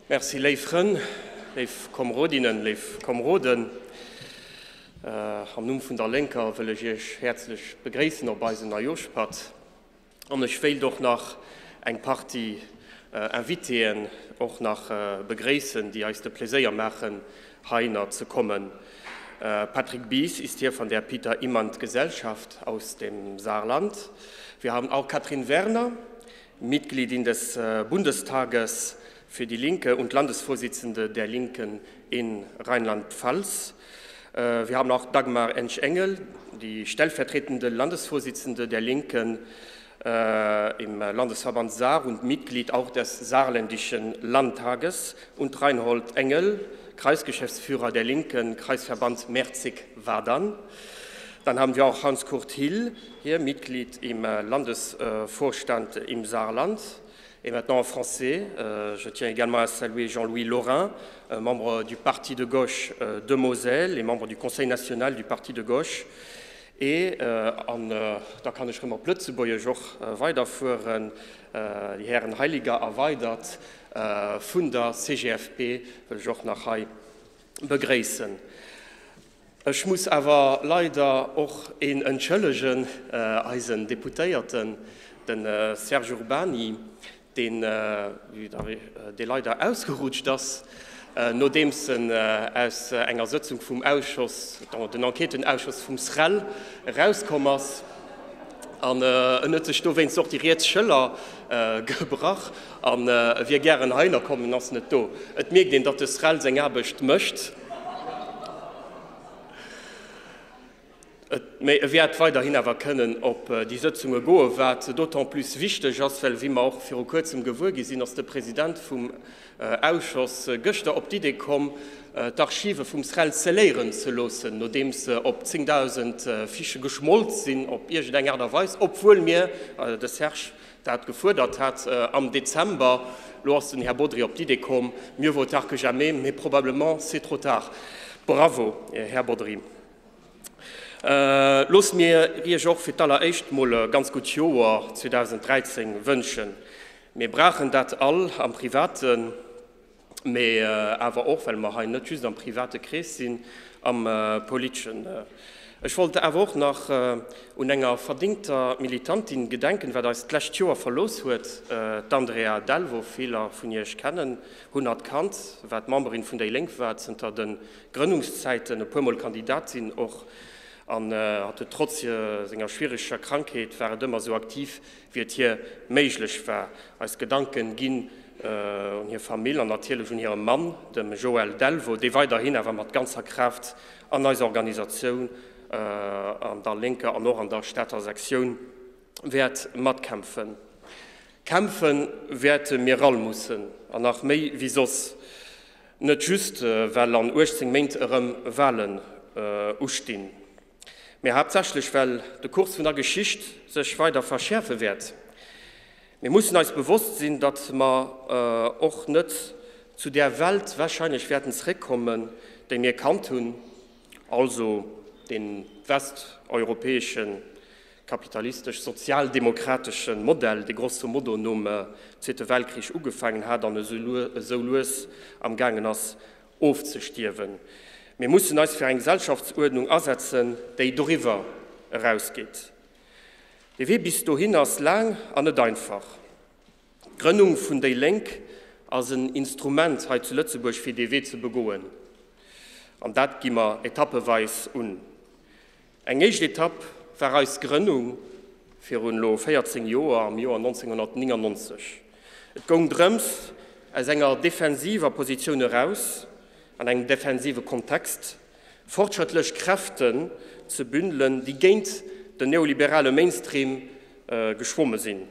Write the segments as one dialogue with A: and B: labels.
A: Merci, léif Frënn, léif Komrodinnen, léif Komroden. Am Numm vun der Lénker wëll ech Iech häerzlech begréissen op eisen Neijooschpatt. An ech wéilt och nach eng Partie Invitéen och nach begréissen, déi eis de Pléséier maachen, heihinner ze kommen. Patrick Bies ist hier von der Peter Immand Gesellschaft aus dem Saarland. Wir haben auch Katrin Werner, Mitgliedin des Bundestages für die Linke und Landesvorsitzende der Linken in Rheinland-Pfalz. Wir haben auch Dagmar Ensch-Engel, die stellvertretende Landesvorsitzende der Linken im Landesverband Saar und Mitglied auch des saarländischen Landtages und Reinhold Engel, Kreisgeschäftsführer der Linken, Kreisverband Merzig-Wadern. Dann haben wir auch Hans-Kurt Hill, hier Mitglied im Landesvorstand im Saarland. Et maintenant en français, je tiens également à saluer Jean-Louis Lorrain, membre du Parti de gauche de Moselle et membre du Conseil national du Parti de gauche. Et an da kann ech rëm op Lëtzebuergesch och weiderfueren, déi Hären Heiliger a Weydert vun der CGFP wëll ech och nach hei begréissen. Ech muss awer leider och een entschëllegen, eisen Deputéierten, de Serge Urbany, deen dee leider ausgerutscht ass, nodeems en aus enger Sëtzung vum Ausschoss, den Enquêtenausschoss vum SREL, erauskomm ass. An en huet sech dowéinst och déi riets Schëller gebrach an e wier gären heihinner komm, en ass net do. Et mierkt een, datt de SREL seng Aarbecht mécht. Mee e wäert weiderhin awer kënnen op déi Sëtzunge goen, wat d'autant plus wichteg ass, well, wéi mer och viru Kuerzem gewuer gi sinn, ass de President vum Ausschoss gëschter op d'Idee komm, d'Archive vum SREL scelléieren ze loossen, nodeems se op 10.000 Fichë geschmolz sinn op iergendeng Aart a Weis, obwuel mir, de Serge, dat gefuerdert hat am Dezember. Lo ass den Här Bodry op d'Idee komm, mieux vaut tard que jamais, mais probablement c'est trop tard. Bravo, Här Bodry. Loosst mir Iech och fir d'alleréischt mol e ganz gutt Joer 2013 wënschen. Mir brauchen dat all am Privaten, mee awer och, well mer hei net just am private Krees sinn, am politeschen. Ech wollt awer och nach un enger verdingter Militantin gedenken, wat eis d'lescht Joer verlooss huet, d'Andrea Delvaux. Viller vun Iech kennen, hunn hatt kannt, wat Memberin vun déi Lénk war zënter de Grënnungszäiten, e puermol Kandidatin och, an hatt huet trotz senger schwiereger Krankheet war et ëmmer sou aktiv wéi et hir méiglech war. Eis Gedanken ginn un hir Famill an natierlech un hire Mann, dem Joël Delvaux, dee weiderhin awer mat ganzer Kraaft an eiser Organisatioun, an der Lénker an och an der Stater Sektioun wäert matkämpfen. Kämpfe wäerte mir all mussen, an nach méi wéi soss. Net just, well an 18 Méint erëm Walen ustinn, mä haaptsächlech, well de Kurs vun der Geschicht sech weider verschäerfe wäert. Mir mussen eis bewosst sinn, datt mer och net zu där Welt warscheinlech wäerten zeréckkommen, déi mir kannt hunn, also dee westeuropäesche kapitalistesch-sozialdemokratesche Modell, dee grosso modo nom Zweete Weltkrich ugefaangen hat an esou lues am gaangen ass ofzestierwen. Mir mussen eis fir eng Gesellschaftsuerdnung asetzen, déi doriwwer erausgeet. De Wee bis dohin ass laang an net einfach. D'Grënnung vun déi Lénk ass en Instrument hei zu Lëtzebuerg fir dee Wee ze begoen. An dat gi mer etappeweis un. Eng éischt Etapp war eis Grënnung virun elo 14 Joer, am Joer 1999. Et goung drëms, aus enger defensiver Positioun eraus, an engem defensive Kontext, fortschrëttlech Kräften ze bündelen, déi géint den neoliberale Mainstream geschwomme sinn.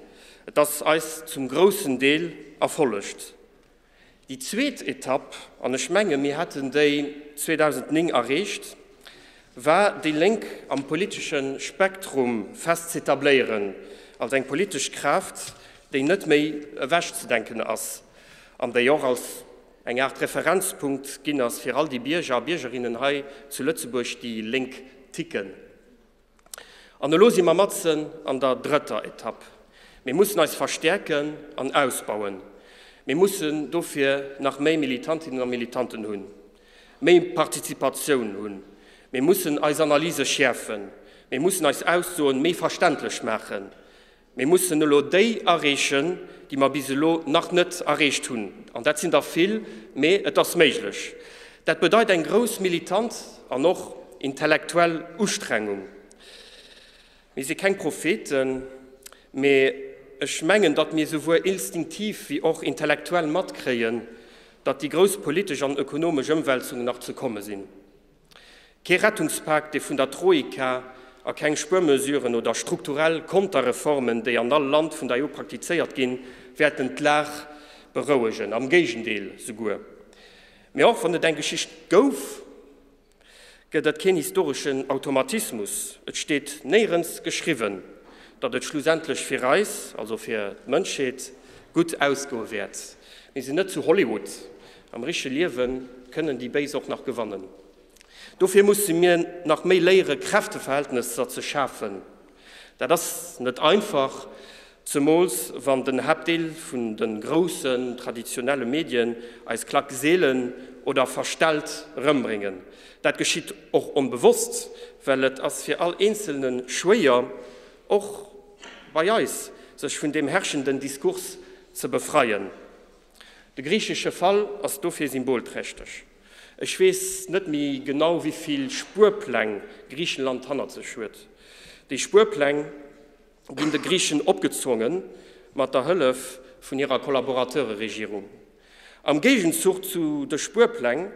A: Et ass eis zum groussen Deel erfollegt. Déi zweet Etapp, an ech menge mir hätten déi 2009 erreecht, war déi Lénk am politesche Spektrum fest z'etabléieren als eng politesch Kraaft, déi net méi ewechzedenken ass an déi och als eng Aart Referenzpunkt ginn ass fir all déi Bierger a Biergerinnen hei zu Lëtzebuerg, déi lénk ticken. An elo si mer matzen an der drëtter Etapp. Mir mussen eis verstäerken an ausbauen. Mir mussen dofir nach méi Militantinnen a Militanten hunn, méi Participatioun hunn. Mir mussen eis Analyse schäerfen. Mir mussen eis Aussoen méi verständlech maachen. Mir mussen elo déi erreechen, déi mer bis elo nach net erreecht hunn. An dat sinn der vill, mee et ass méiglech. Dat bedeit eng grouss militant an och intellektuell Ustrengung. Mir si keng Propheten, mee ech mengen, datt mir souwuel instinktiv wéi och intellektuell matkréien, datt déi grouss politesch an ökonomesch Ëmwälzungen nach ze komme sinn. Kee Rettungspak, dee vun der Troika, a keng Spuermesuren oder strukturell Konterreformen, déi an all Land vun der EU praktizéiert ginn, wäerten d'Lag berouegen, am Géigendeel souguer. Mee och wann et eng Geschicht gouf, gëtt et keen historeschen Automatismus. Et steet néierens geschriwwen, datt et schlussendlech fir eis, also fir d'Mënschheet, gutt ausgoe wäert. Mir sinn net zu Hollywood. Am richtege Liewe kënnen déi Béis och nach gewannen. Dofir musse mir nach méi léiere Kräfteverhältnesser ze schafen. Dat ass net einfach, zemools wann den Haaptdeel vun de groussen, traditionelle Medien eis Klack seelen oder verstellt erëmbréngen. Dat geschitt och onbewosst, well et ass fir all Eenzelne schwéier, och bei eis, sech vun deem herrschenden Diskurs ze befreien. De griichesche Fall ass dofir symbolträchteg. Ech weess net méi genau, wéi vill Spuerpläng Griichenland hannert sech huet. Déi Spuerpläng ginn de Griichen opgezwonge mat der Hëllef vun hirer Kollaborateureregierung. Am Géigenzuch zu de Spuerpläng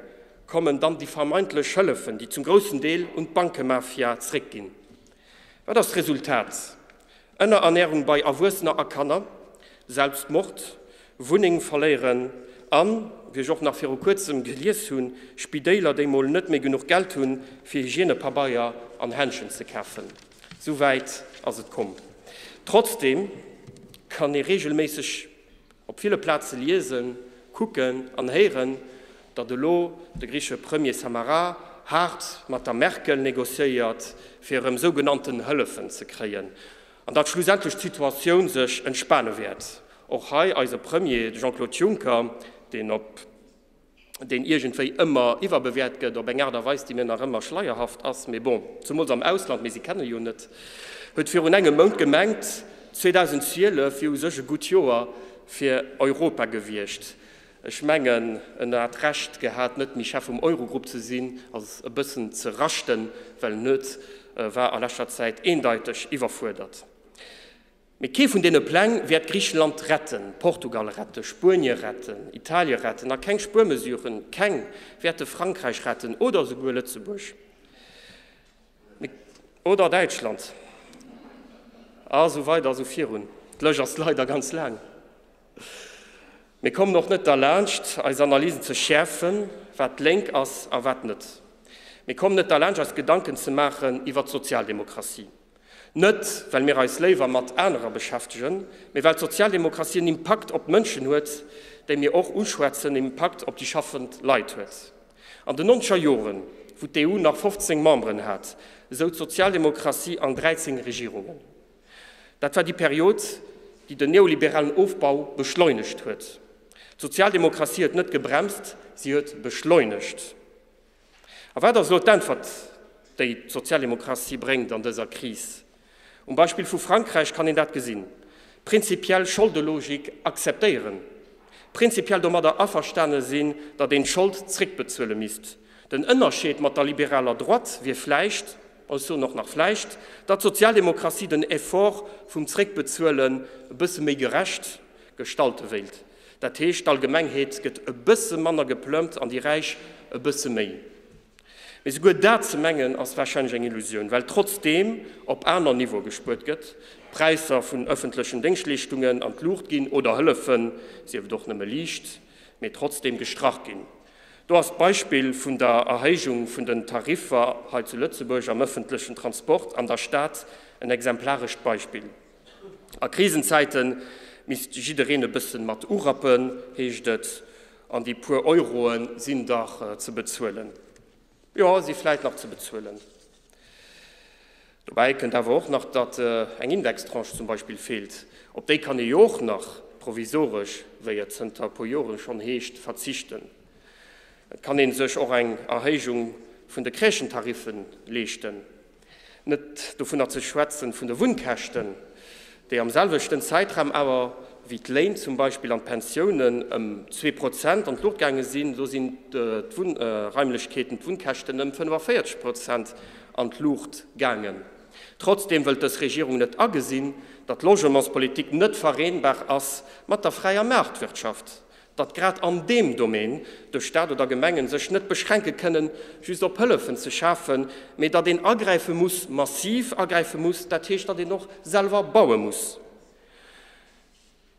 A: kommen dann déi vermeintlech Hëllefen, déi zum groussen Deel un d'Bankemafia zréckginn. Wat ass d'Resultat? Ënnerernärung bei Erwuessener a Kanner, Selbstmord, Wunneng verléieren an, wéi ech och nach viru kuerzem gelies hunn, Spidéiler, déi mol net méi genuch Geld hunn, fir Hygienepabeier an Händschen ze kafen. Sou wäit ass et komm. Trotzdeem kann ee reegelméisseg op ville Plaze liesen, kucken an héieren, datt elo de griichesche Premier Samaras haart mat der Merkel negociéiert, fir erëm sougenannten Hëllefen ze kréien, an datt schlussendlech d'Situatioun sech entspane wäert. Och hei eise Premier, de Jean-Claude Juncker, deen op deen iergendwéi ëmmer iwwerbewäert gëtt, op eng Aart a Weis, déi mir nach ëmmer schleierhaft ass, mee bon, zemools am Ausland, mee si kenne jo net, huet virun engem Mount gemengt, 2012 wier u sech e gutt Joer fir Europa gewiescht. Ech mengen, en hat Recht gehat, net méi Chef vum Eurogrupp ze sinn, ass e bëssen ze raschten, well en huet, war a leschter Zäit eendeiteg iwwerfuerdert. Mee kee vun deene Pläng wäert Griichenland retten, Portugal retten, Spuenie retten, Italie retten a keng Spuermesuren, keng, wäerte Frankräich retten oder esouguer Lëtzebuerg oder Däitschland a sou weider a sou virun. D'Lëscht ass leider ganz laang. Mir kommen och net derlaanscht, eis Analysen ze schäerfen, wat lénk ass a wat net. Mir kommen net derlaanscht, eis Gedanken ze maachen iwwer d'Sozialdemokratie. Net, well mir eis léiwer mat anerer beschäftegen, mee well d'Sozialdemokratie en Impakt op d'Mënschen huet, déi mir och uschwätzen, en Impakt op déi schaffend Leit huet. An den nonzeger Joren, wou d'EU nach 15 Memberen hat, souz d'Sozialdemokratie an 13 Regierungen. Dat war déi Period, déi den neoliberalen Ofbau beschleunegt huet. D'Sozialdemokratie huet net gebremst, si huet beschleunegt. A wat ass elo d'Äntwert, déi d'Sozialdemokratie bréngt an dëser Kris? Um Beispill vu Frankräich kann een dat gesinn. Prinzipiell Scholdelogik akzeptéieren, prinzipiell domadder averstane sinn, datt een d'Schold zréckbezuele misst. Den Ënnerscheed mat der liberaler Droite wier vläicht, ech soen och nach vläicht, datt d'Sozialdemokratie den Effort vum Zréckbezuelen e bësse méi gerecht gestalte wéilt. Dat heescht, d'Allgemengheet gëtt e bësse manner geplëmmt an déi Räich e bësse méi. Mee souguer dat ze mengen, ass warscheinlech eng Illusioun, well trotzdeem op aner Niveaue gespuert gëtt, d'Präisser vun ëffentlechen Déngschtleeschtungen an d'Luucht ginn oder Hëllefen, sief et och nëmme liicht, mee trotzdeem gestrach ginn. Do ass d'Beispill vun der Erhéijung vun den Tariffer hei zu Lëtzebuerg am ëffentlechen Transport an der Stad en exemplarescht Beispill. A Krisenzäite misst jiddereen e bëssen mat urappen, heescht et, an déi puer Euroe sinn dach ze bezuelen. Jo, si vläit nach ze bezuelen. Dobäi kënnt awer och nach, datt eng Indextranche zum Beispill feelt. Op déi kann ee jo och nach. provisoresch, wéi et zënter e puer Joren schonn heescht, verzichten. Et kann ee sech och eng Erhéijung vun de Crèchentariffe leeschten. Net dovunner ze schwätzen vun de Wunnkäschten, déi am selwechten Zäitraum awer wéi d'Léin zum Beispill an d'Pensiounen ëm 2% an d'Luucht gaange sinn, do sinn d'Wunnraimlechkeeten, d'Wunnkäschten ëm 45% an d'Luucht gaangen. Trotzdeem wëllt dës Regierung net agesinn, datt d'Logementspolitik net vereenbar ass mat der fräier Maartwirtschaft. datt grad an deem Domaine de Stat oder Gemengen sech net beschränke kënnen just op Hëllefen ze schafen, mee datt een agräife muss, massiv agräife muss, dat heescht, datt een och selwer baue muss.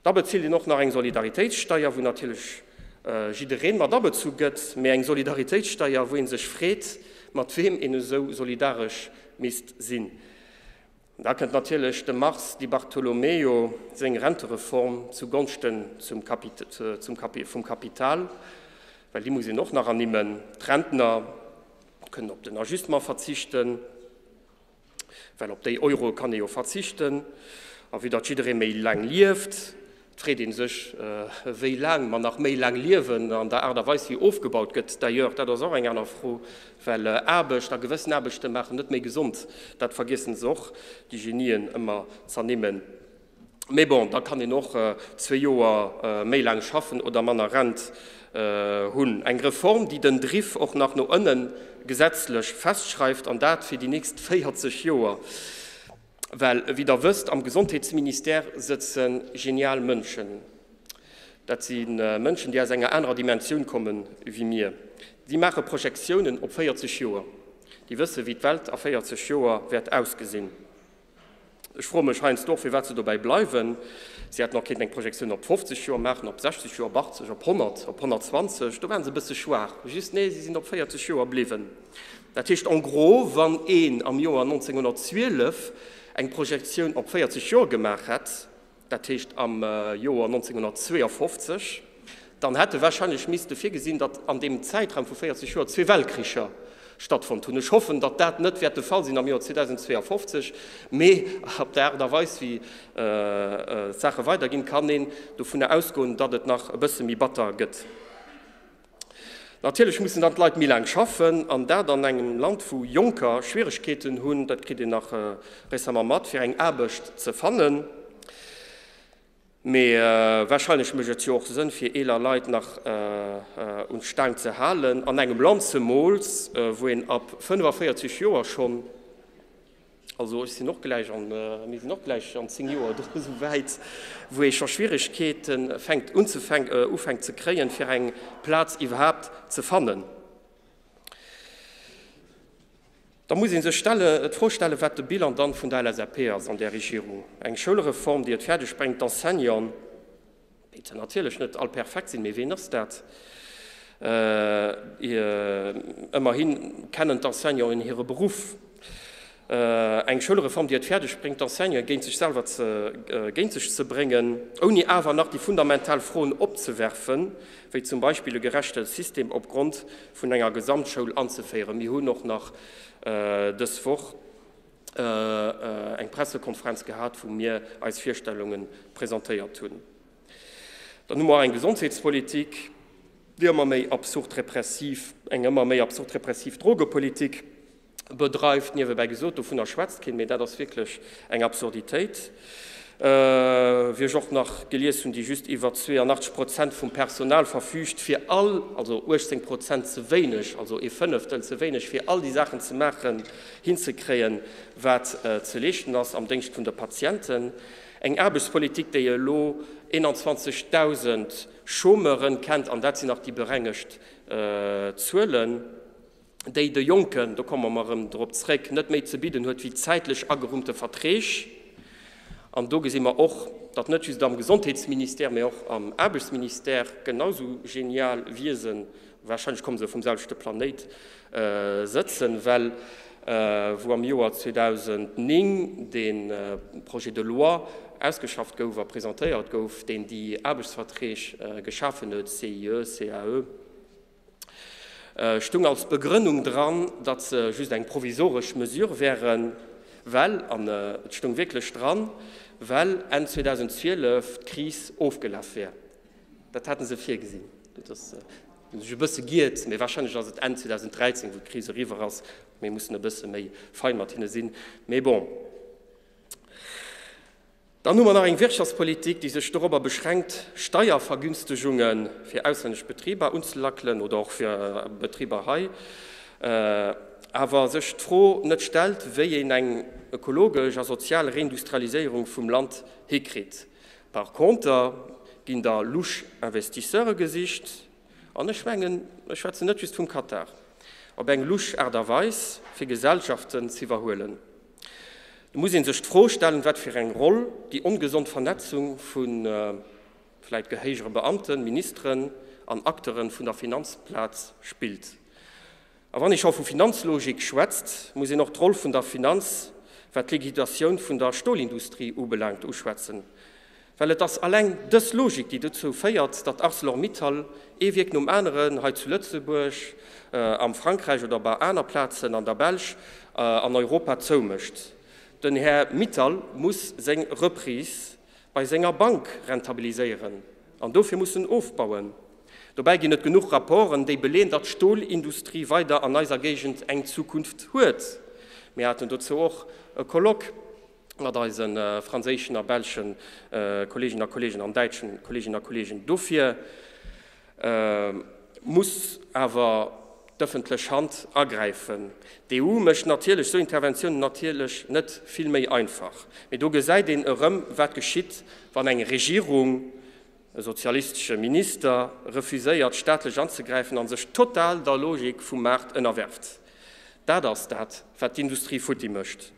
A: Da bezilt een och nach eng Solidaritéitssteier, wou natierlech jiddereen mat abezu gëtt, mee eng Solidaritéitssteier, wou ee sech freet, mat weem een esou solidaresch misst sinn. Da kënnt natierlech dem Mars Di Bartolomeo seng Rentereform zu Gonschten zum vum Kapital, well déi muss een och nach ernimmen. D'Rentner kënnen op den Ajustement verzichten, well op déi Euroe kann ee jo verzichten. A vue datt jidderee méi laang lieft, Et freet ee sech, wéi laang mer nach méi laang liewen an der Aart a Weis, wéi ofgebaut gëtt. D'ailleurs, dat ass och eng aner Fro, well Aarbecht a gewëssen Aarbechte maachen net méi gesond. Dat vergiessen se och, déi Genien, ëmmer z'ernimmen. Mee bon, da kann een och zwee Joer méi laang schaffen oder manner Rent hunn. Eng Reform, déi den Driff och nach no ënne gesetzlech festschreift, an dat fir déi nächst 40 Joer. Well, wéi Der wësst, am Gesondheetsministère sëtze genial Mënschen. Dat si Mënschen, déi aus enger anerer Dimensioun komme wéi mir. Déi maache Projektiounen op 40 Joer. Déi wësse wéi d'Welt a 40 Joer wäert ausgesinn. Ech froe mech heiansdo och, firwat se dobäi bleiwen. Si hätten och kéinten eng Projektioun op 50 Joer maachen, op 60 Joer, op 80, op 100, op 120. Do ware se e bësse schwaach. Just, nee, si sinn op 40 Joer bliwwen. Dat heescht en gros, wann een am Joer 1912 eng Projektioun op 40 Joer gemaach hätt, dat heescht am Joer 1952, dann hätt e wahrscheinlech misste virgesinn, datt an deem Zäitraum vu 40 Joer zwee Weltkricher stattfonnt hunn. Ech hoffen, datt dat net wäert de Fall sinn am Joer 2052, mee op der Aart a Weis wéi d'Saache weiderginn, kann een dovunner ausgoen, datt et nach e bësse méi batter gëtt. Natierlech mussen dann d'Leit méi laang schaffen, an dat an engem Land, wou Jonker Schwieregkeeten hunn, dat kritt een nach récemment mat, fir eng Aarbecht ze fannen. Mee warscheinlech mécht et jo och Sënn, fir eeler Leit nach un d'Staang ze halen, an engem Land zemools, wou een ab 45 Joer schonn, Also ech sinn och gläich an, mir sinn och gläich an 10 Joer do esou wäit, wou ee scho Schwieregkeete fänkt unzefänk, ufänkt ze kréien, fir eng Plaz iwwerhaapt ze fannen. Da muss ee sech stelle, d'Fro stellen, wat de Bilan dann vun der LSAP ass an där Regierung. Eng Schoulreform, déi et fäerdeg bréngt, d'Enseignanten, Déi zwar natierlech net all perfekt sinn, mee ween ass dat? Ëmmerhi kennen d'Enseignanten hire Beruff. Eng Schoulreform, déi et fäerdeg bréngt, d'Enseignanten géint sech selwer ze géint sech ze bréngen, ouni awer nach déi fundamental Froen opzewerfen, wéi zum Beispill e gerechte System opgrond vun enger Gesamtschoul anzeféieren. Mir hunn och nach dës Woch eng Pressekonferenz gehat, wou mir eis Virstellunge presentéiert hunn. Dann hu mer och eng Gesondheetspolitik, déi ëmmer méi absurd repressiv, eng ëmmer méi absurd repressiv Drogepolitik bedreift. Niewebäi gesot, dovunner schwätzt keen, mee dat ass wierklech eng Absurditéit. Wéi ech och nach gelies hunn, déi just iwwer 82 Prozent vum Personal verfügt, fir all, also 18 Prozent ze wéineg, also ee Fënneftel ze wéineg, fir all déi Saachen ze maachen, hinzekréien, wat ze leeschten ass am Déngscht vun de Patienten. Eng Aarbechtspolitik, déi elo 21.000 Chômeuren kennt, an dat sinn nach déi berengegt Zuelen, déi de Jonken, do komme mer erëm drop zréck, net méi ze bidden huet wéi zäitlech agerummte Verträg. An do gesi mer och, datt net just am Gesondheetsministère, mä och am Aarbechtsministère genau sou genial Wiesen, wahrscheinlech komme se vum selwechte Planéit, sëtzen, well wou am Joer 2009 dee Projet de loi ausgeschafft gouf a presentéiert gouf, deen déi Aarbechtsverträg geschafen huet, CIE, CAE, stung als Begrënnung dran, datt se just eng provisoresch Mesure wären, well, an et stung wierklech dran. well Enn 2012 d'Kris ofgelaf wär. Dat haten se virgesinn. Dat ass, hunn sech e bësse giert, mee wahrscheinlech ass et Enn 2013, wou d'Kris eriwwer ass. Mir mussen e bësse méi fein mat hinne sinn, mee bon. Dann hu mer nach eng Wirtschaftspolitik, déi sech dorobber beschränkt, Steiervergünstegunge fir auslännesch Betriber unzelackelen oder och fir Betriber hei, awer sech d'Fro net stellt, wéi een eng ökologesch a sozial Reindustrialiséierung vum Land hikritt. Par conter ginn da lusch Investisseure gesicht, an ech mengen, ech schwätzen net just vum Katar, op eng lusch Aart a Weis, fir Gesellschaften z'iwwerhuelen. Do muss ee sech d'Fro stellen, wat fir eng Roll déi ongesond Vernetzung vu vläit héijere Beamten, Ministeren an Acteure vun der Finanzplaz spillt. A wann ee scho vu Finanzlogik schwätzt, muss een och d'Roll vun der Finanz, wat d'Liquidatioun vun der Stolindustrie ubelaangt, uschwätzen. Well et ass alleng dës Logik, déi dozou féiert, datt Arcelor-Mittal ee Wierk nom aneren hei zu Lëtzebuerg, am Frankräich oder op aner Plazen an der Belsch, an Europa zoumécht. Den Här Mittal muss seng Reprise bei senger Bank rentabiliséieren an dofir muss en ofbauen. Dobäi ginn et genuch Rapporten, déi beleen, datt d'Stolindustrie weider an eiser Géigend eng Zukunft huet. Mir haten dozou och e Colloque. mat eise franséischen a belsche Kolleeginnen a Kolleegen an däitschen Kolleeginnen a Kolleegen. Dofir muss awer d'ëffentlech Hand agräifen. D'EU mécht natierlech esou Interventiounen natierlech net vill méi einfach. Mee do gesäit een erëm, wat geschitt, wann eng Regierung, e sozialistesche Minister, refuséiert, staatlech anzegräifen a sech total der Logik vum Maart ënnerwerft. Dat ass dat, wat d'Industrie futti mécht.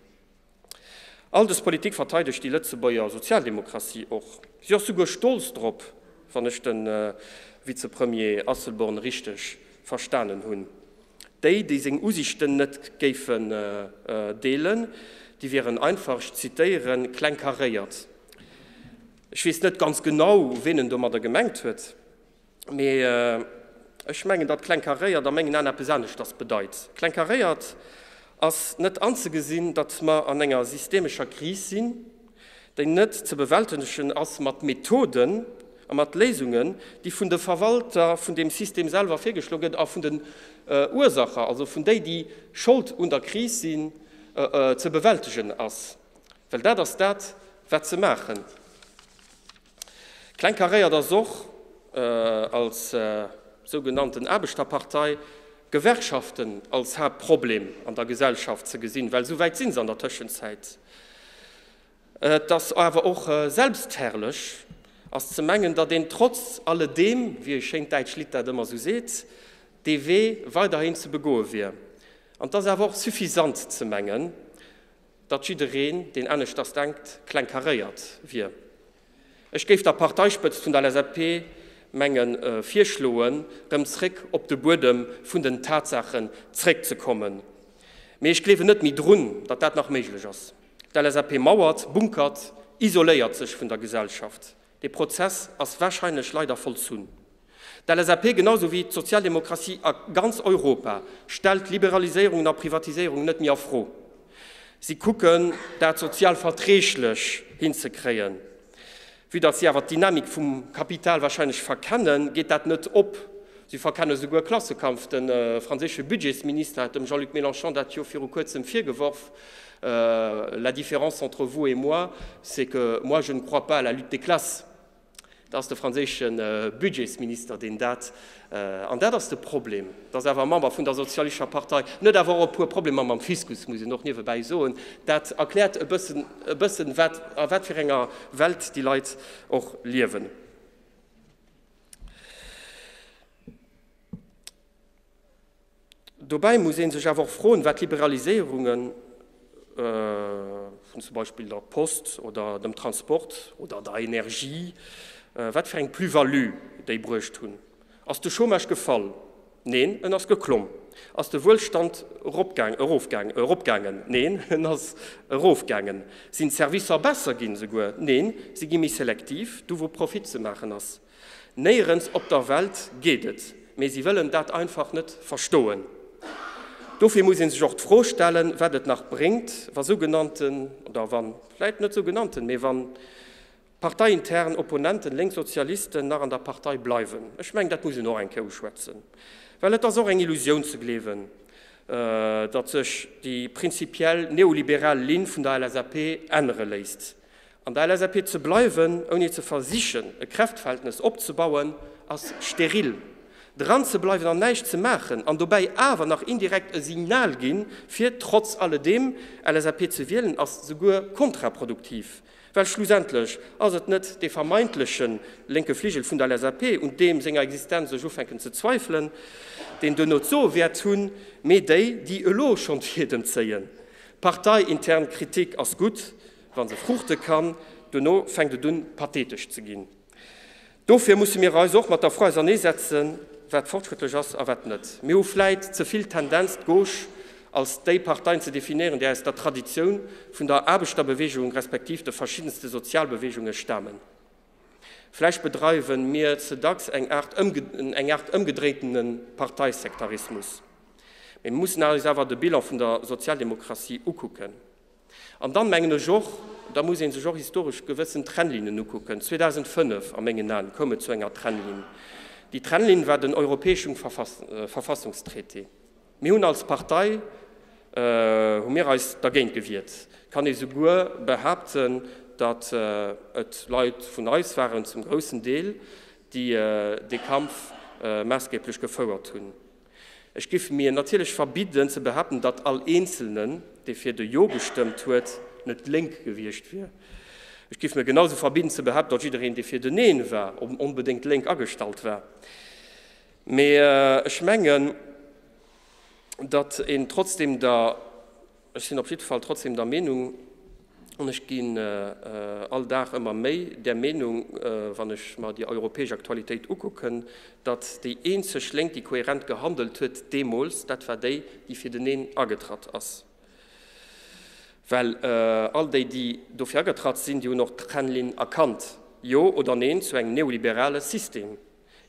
A: All dës Politik verteidegt déi Lëtzebuerger Sozialdemokratie och. Si ass souguer stolz drop, wann ech de Vizepremier Asselborn richteg verstanen hunn. Déi, déi seng Usiichten net géifen deelen, déi wieren einfach, ech zitéieren, klengkaréiert. Ech weess net ganz genau, ween en domadder gemengt huet. Mee ech mengen, datt klengkaréiert a mengen Aen eppes aneschters bedeit. Klengkaréiert ass net anzegesinn, datt mer an enger systemescher Kris sinn, déi net ze bewältegen ass mat Methoden a mat Léisungen, déi vun de Verwalter vun deem System selwer virgeschloe gëtt a vun den Ursacher, also vun déi, déi Schold un der Kris sinn, ze bewältegen ass. Well dat ass dat, wat se maachen. Klengkaréiert ass och, als sougenannten Aarbechterpartei, d'Gewerkschaften als Haaptproblem an der Gesellschaft ze gesinn, well esou wäit si se an der Tëschenzäit. Et ass awer och selbstherrlech ass ze mengen, datt een trotz alledeem, wéi e schéint däitscht Lidd dat ëmmer esou seet, dee Wee weiderhin ze begoe wier. An et ass awer och suffisant ze mengen, datt jiddereen, deen aneschters denkt, klengkaréiert wier. Ech géif der Parteispëtzt vun der LSAP menge virschloen, rëm zréck op de Buedem vun den Tatsaachen zréckzekommen. Mee ech gleewen net méi drun, datt dat nach méiglech ass. D'LSAP mauert, bunkert, isoléiert sech vun der Gesellschaft. Dee Prozess ass wahrscheinlech leider vollzunn. D'LSAP, genau sou wéi d'Sozialdemokratie a ganz Europa, stellt Liberaliséierungen a Privatiséierungen net méi a Fro. Si kucken, dat sozial verträglech hinzekréien. Vue datt si awer d'Dynamik vum Kapital wahrscheinlech verkennen, geet dat net op. Si verkenne souguer Klassekampf. De franséische Budgetsminister hat dem Jean-Luc Mélenchon dat jo viru kuerzem virgeworf, La différence entre vous et moi, c'est que moi je ne crois pas à la lutte des classes. Dat ass de franséische Budgetsminister, deen dat, an dat ass de Problem, dat ass awer e Member vun der Sozialistescher Partei, en huet awer och e puer Problemer mam Fiskus, muss een och niewebäi soen. Dat erkläert e bëssen, e bëssen, wat, a wat fir enger Welt déi Leit och liewen. Dobäi muss ee sech awer och froen, wat d'Liberaliséierunge vun zum Beispill der Post oder dem Transport oder der Energie, wat fir eng Plus-value déi bruecht hunn. Ass de Chômage gefall? Neen, en ass geklomm. Ass de Wuelstand eropgaangen? Neen, en ass erofgaangen. Sinn d'Servicer besser ginn esouguer? Neen, si gi méi selektiv, do wou Profit ze maachen ass. Néierens op der Welt geet et, mee si wëllen dat einfach net verstoen. Dofir muss ee sech och d'Fro stellen, wat et nach bréngt, wa sougenannten, oder wa vläit net sougenannten, mee wa parteiintern Opponenten, Lénksozialisten, nach an der Partei bleiwen. Ech mengen, dat muss een och eng Kéier uschwätzen, well et ass och eng Illusioun ze gleewen, datt sech déi prinzipiell neoliberal Linn vun der LSAP ännere léisst. An der LSAP ze bleiwen, ouni ze versichen, e Kräftverhältnes opzebauen, ass steril. Dran ze bleiwen an näischt ze maachen an dobäi awer nach indirekt e Signal ginn, fir trotz alledeem LSAP ze wielen, ass souguer kontraproduktiv. Well schlussendlech ass et net dee vermeintleche lénke Fligel vun der LSAP, un deem senger Existenz ech ufänken ze zweifelen, deen duerno d'Soe wäert hunn, mee déi, déi elo schonn d'Fiedem zéien. Parteiintern Kritik ass gutt, wa se fruuchte kann, duerno fänkt et un pathetesch ze ginn. Dofir musse mir eis och mat der Fro auserneesetzen, wat fortschrëttlech ass a wat net. Mir hu vläit ze vill d'Tendenz, d'Gauche als déi Parteien ze definéieren, déi aus der Traditioun vun der Aarbechterbewegung respektiv de verschiddenste Sozialbewegunge stamen. Vläicht bedreiwe mir ze dacks eng Aart ëmgedréitene Parteisektarismus. Mee mir mussen eis awer de Bilan vun der Sozialdemokratie ukucken. An dann mengen ech och, da muss ee sech och historesch gewëssen Trennlinnen ukucken. 2005, a mengen Aen, koum et zu enger Trennlinn. Déi Trennlinn war den europäeschen Verfassungstraité. Mir hunn als Partei, hu mir eis dergéint gewiert. Et kann ee souguer behaapten, datt et Leit vun eis waren, zum groussen Deel, déi dee Kampf maassgeblech gefouert hunn. Ech giff mir natierlech verbidden ze behaapten, datt all Eenzelnen, dee fir de Jo gestëmmt huet, net lénk gewiescht wier. Ech giff mir genau sou verbidden ze behaapten, datt jiddereen, dee fir de Neen war, onbedéngt lénk agestallt war. Mee ech mengen, datt een trotzdem der. Ech sinn op jidde Fall trotzdem der Meenung, an ech ginn all Dag ëmmer méi där Meenung, wann ech mer déi europäesch Aktualitéit ukucken, datt déi eenzeg Lénk, déi kohärent gehandelt huet deemools, dat war déi, déi fir den Neen agetratt ass. Well all déi, déi dofir agetratt sinn, déi hunn och d'Trennlinn erkannt, Jo oder Neen zu engem neoliberale System.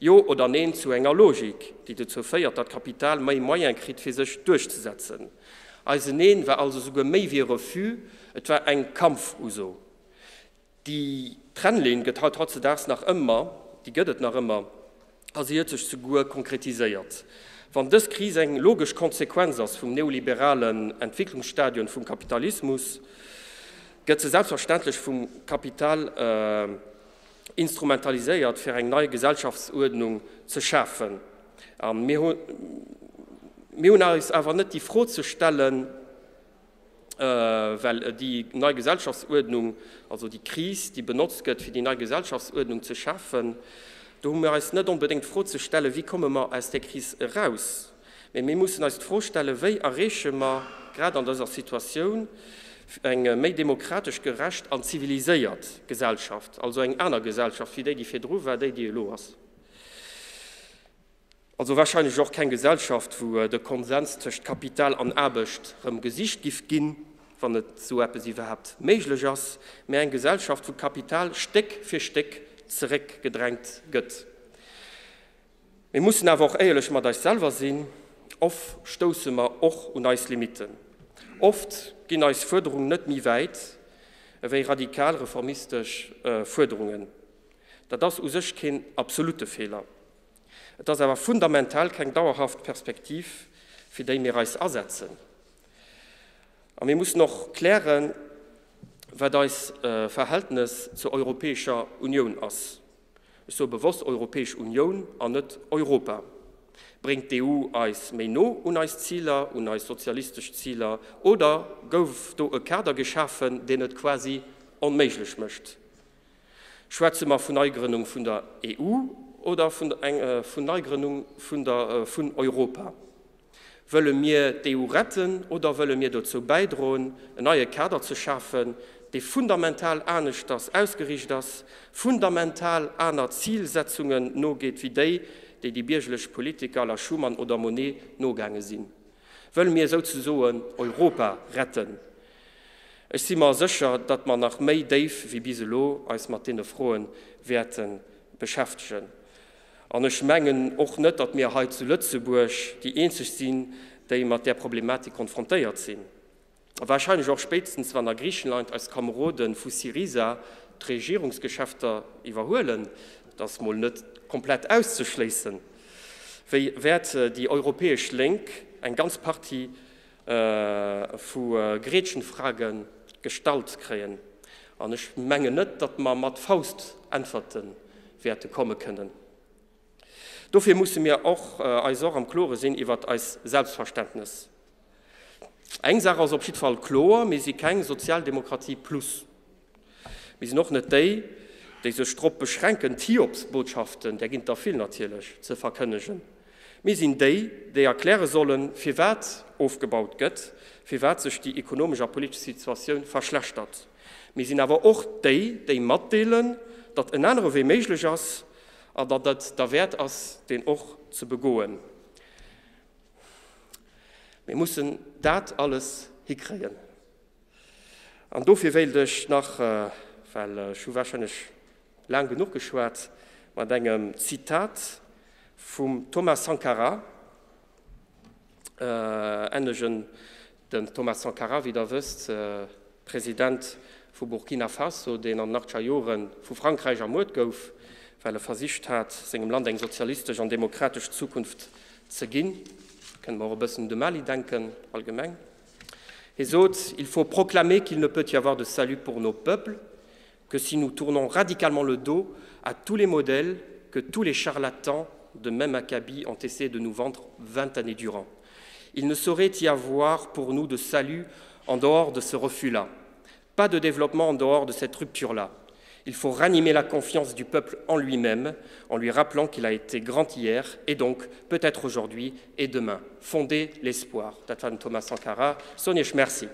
A: Jo oder Neen zu enger Logik, déi dozou féiert, datt d'Kapital méi Moyen kritt, fir sech duerchzesetzen. Eisen Neen war also souguer méi wéi e Refus, et war eng Kampfuso. Déi Trennlinn gëtt haut hautzedaags nach ëmmer, déi gëtt et nach ëmmer, a si huet sech souguer konkretiséiert. Wann dës Kris eng logesch Konsequenz ass vum neoliberalen Entwicklungsstadion vum Kapitalismus, gëtt se selbstverständlech vum Kapital, instrumentaliséiert, fir eng nei Gesellschaftsuerdnung ze schafen. A mir hunn eis awer net déi Fro ze stellen, well déi nei Gesellschaftsuerdnung, also déi Kris, déi benotzt gëtt, fir déi nei Gesellschaftsuerdnung ze schafen, do hu mir eis net onbedéngt d'Fro ze stellen, wéi komme mer aus där Kris eraus? Mee mir mussen eis d'Fro stellen, Wéi erreeche mer grad an dëser Situatioun eng méi demokratesch, gerecht an ziviliséiert Gesellschaft, also eng aner Gesellschaft wéi déi, déi virdru war, déi, déi elo ass? Also wahrscheinlech och keng Gesellschaft, wou de Konsens tëscht Kapital an Aarbecht rëm gesicht giff ginn, wann et esou eppes iwwerhaapt méiglech ass, mä eng Gesellschaft, wou d'Kapital Stéck fir Stéck zeréckgedrängt gëtt. Mir mussen awer och éierlech mat eis selwer sinn, Oft stousse mer och un eis Limitten. Oft ginn eis Fuerderungen net méi wäit ewéi radikal reformistesch Fuerderungen. Dat ass u sech keen absolute Feeler. Et ass awer fundamental keng dauerhaft Perspektiv, fir déi mir eis asetzen. A mir mussen och klären, wat eis Verhältnes zur Europäescher Unioun ass. Ech soe bewosst Europäesch Unioun an net Europa. Bréngt d'EU eis méi no un eis Ziler, un eis sozialistesch Ziler, oder gouf do e Kader geschafen, deen et quasi onméiglech mécht? Schwätze mer vun Neigrënnung vun der EU oder vun Neigrënnung vun Europa? Wëlle mir d'EU retten oder wëlle mir dozou bäidroen, en neie Kader ze schafen, dee fundamental aneschters ausgeriicht ass, fundamental aner Zilsetzungen nogeet wéi déi, déi déi biergerlech Politiker à la Schuman oder Monnet nogaange sinn? Wëlle mir souzesoen Europa retten? Ech si mer sécher, datt mer nach méi déif wéi bis elo eis mat deene Froe wäerte beschäftegen. An ech mengen och net, datt mir hei zu Lëtzebuerg déi eenzeg sinn, déi mat där Problematik konfrontéiert sinn. A wahrscheinlech och spéitstens wann a Griichenland eis Kamerode vu Syriza d'Regierungsgeschäfter iwwerhuelen, dat ass mol net komplett auszeschléissen, wéi wäert déi europäesch Lénk eng ganz Partie vu Gretchenfrage gestallt kréien. An ech mengen net, datt mer mat Faustäntwerte wäerte komme kënnen. Dofir musse mir och eis och am Klore sinn iwwert eis Selbstverständnes. Eng Saach ass op jidd Fall kloer, Mir si keng Sozialdemokratie plus. Mir sinn och net déi, déi sech drop beschränken, d'Hiobsbotschaften, där ginn et der vill natierlech, ze verkënnegen. Mir sinn déi, déi erkläre sollen, firwat ofgebaut gëtt, firwat sech déi ekonomesch a politesch Situatioun verschlechtert. Mir sinn awer och déi, déi matdeelen, datt en anere Wee méiglech ass an datt et derwäert ass, deen och ze begoen. Mir mussen dat alles hikréien. An dofir wéilt ech nach, well ech hu warscheinlech laang genuch geschwat, mat engem Zitat vum Thomas Sankara endegen. Den Thomas Sankara, wéi Der wësst, President vu Burkina Faso, deen an den achtzeger Jore vu Frankräich ermuert gouf, well e versicht hat, sengem Land eng sozialistesch an demokratesch Zukunft ze ginn. Kënne mer och e bëssen un de Mali denken allgemeng. Hie sot, Il faut proclamer qu'il ne peut y avoir de salut pour nos peuples que si nous tournons radicalement le dos à tous les modèles que tous les charlatans de même acabit ont essayé de nous vendre 20 années durant. Il ne saurait y avoir pour nous de salut en dehors de ce refus-là. Pas de développement en dehors de cette rupture-là. Il faut ranimer la confiance du peuple en lui-même, en lui rappelant qu'il a été grand hier et donc peut-être aujourd'hui et demain. Fonder l'espoir. Dat war den Thomas Sankara. Soen Iech Merci.